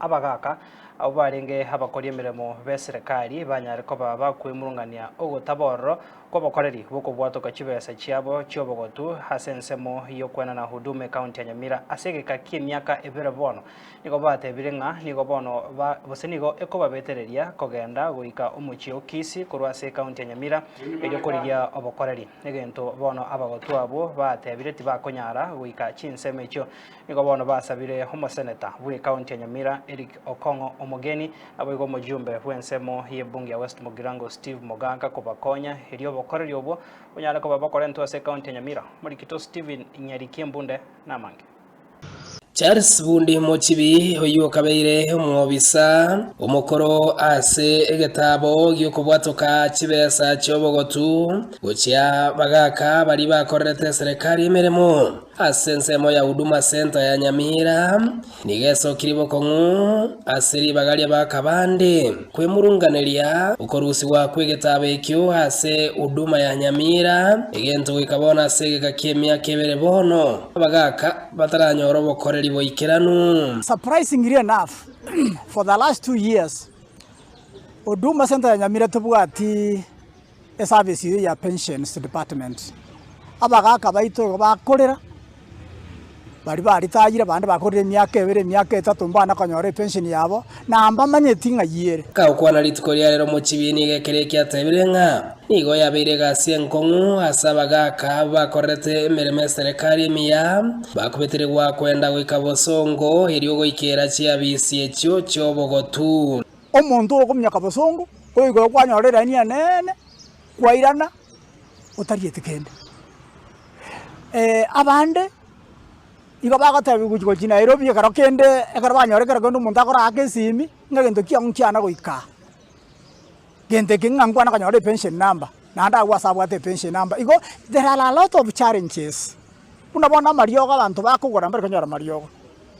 abagaka abwo barenge abakori emeremo b'eserekari banyare koba bakwemurungania ogotaba ororo kw'obokoreri bw'okobwatoka chibesa chiabo chi'obogotu ase ensemo y'okwenana huduma ekaunti ya Nyamira ase egeka ki'emiaka ebere bono. Nigo batebire ng'a nigo bono ba gose nigo ekobabetereria kogenda goika omochie o Kisii korwa ase ekaunti ya Nyamira erio korigia obokoreri. Egento bono abagotu abwo batebire tibakonyara goika chinsemo echio. Nigo bono basabire omoseneta bw'ekaunti ya Nyamira Eric Okong'o Omogeni naboigo omojumbe bw'ensemo y'ebunge ya West Mugirango Steve Mogaka kobakonya erio obokoreri obwo bonyare koba bokorentwe ase ekaunti ya Nyamira. Omorikito Stephen Nyariki Embunde namange. Charles Bundi Mochibi, oyio okabeire omwobisa omokoro ase egetaabo gi'okobwatoka chibesa chi'obogotu gochia bagaka baria bakorerete eserekari emeremo ase ensemo ya Huduma Centre ya Nyamira, nigo esokirie bokong'u ase ribaga ri'abakabande kwemurunganeria okorusigwa kw'egetaabo ekio ase Huduma ya Nyamira, egento goika bono ase egeka ki'emiaka ebere bono abagaka bataranyora obokoreri boikeranu. Surprisingly enough, for the last 2 years, Huduma Centre ya Nyamira tobwati eservice eyio ya pensions department. Abagaka baito igo bakorera, baria baritayire abande bakorire emiaka ebere emiaka etato mbana konyora epension yabo, na mbamanyeti ng'ai ere. Gakwana rituko ria rero mochibi nigo ekero eki atebire ng'a nigo yabeire egasi enkong'u ase abagaaka bakorerete emeremo eserekari emiya, bakobeterigwa kwenda goika bosongo erio goikera chiabisi echio chi'obogotu. Omonto okominyoka bosongo, koigoro kwanyora eraini enene, kwairana otarieti kende. Abande igo bagotebigwa gochia gochia Nairobi ekero kende ekero banyora ekero kende omonto akoraake esimi, ng'a egento kiago nkiana goika aa. Gento eke ng'a nkwana konyora epension number, naende agwo ase abwate epension number. Igo there are a lot of challenges, buna bono amariogo abanto bakogora mbari konyora mariogo.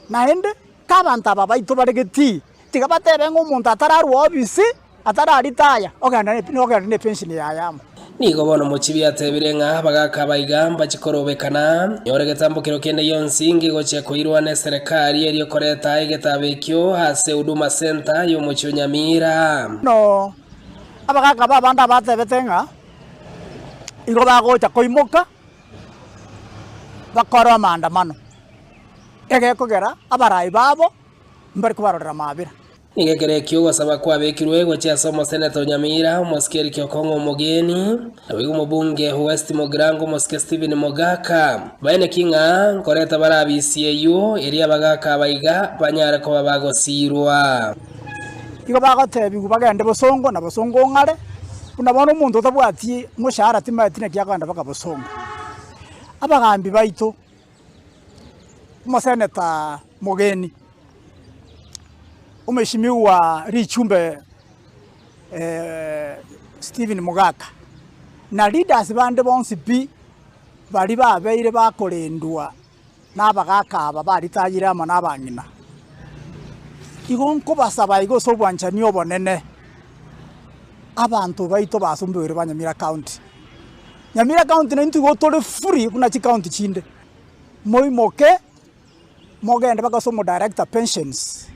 Naende, ka abanto aba baito bare getii, tiga batebe ng'a omonto atararwa ofisi, atararitaya, ogenda ogende ne epension yaye amo. Nigo bono mochibi atebire ng'a abagaaka aba iga mbachie korobekana, nyore getambokero kende gionsi ngegochia koirwa neserekari erio koreta egetabo ekio ase Huduma Centre y'omochie o Nyamira. Bono abagaaka b'abande abatebete ng'a igo bagocha koimoka bakore amaandamano, egekogera abarai babo mbare kobarorera amabera. Nigo ekero ekio ogosaba kwabekirwe gochia ase omoseneta o Nyamira, omosike Eric Okong'o Omogeni, naboigo omobunge o West Mugirango omosike Stephen Mogaka. Baeneki ng'a nkoreta bare abisi eyio erio abagaaka aba iga banyare koba bagosiirwa. Igo bagotebigwa bagende bosongo na bosongo ong'are, buna bono omonto otabwati moshahara timaeti naki akogenda mpaka bosongo. Abagambi baito. Omoseneta Mogeni, Omweshimiwa Richumbe Stephen Mogaka, na leaders bande bonsi pi baria babeire bakorendwa na abagaka aba baritayire amo na abang'ina. Igo nkobasaba iga ase obwanchani obonene, abanto baito basombeire ba Nyamira County. Nyamira County naintwe igo tore free buna chicounty chinde, moimoke mogende mpaka ase omodirector pensions,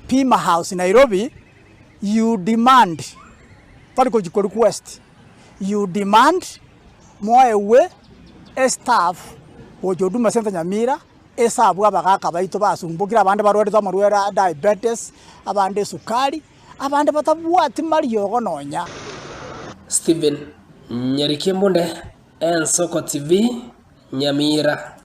Pima House Nairobi, you demand, tari gochi ko request, you demand moegwe estaff gocha Huduma Centre Nyamira, ase abwo abagaka baito basumbokire abande barwarete amarwaire a diabetes, abande esukari. Abande batabwati mariogo nonya. Stephen Nyarikembunde, Ensoko TV, Nyamira.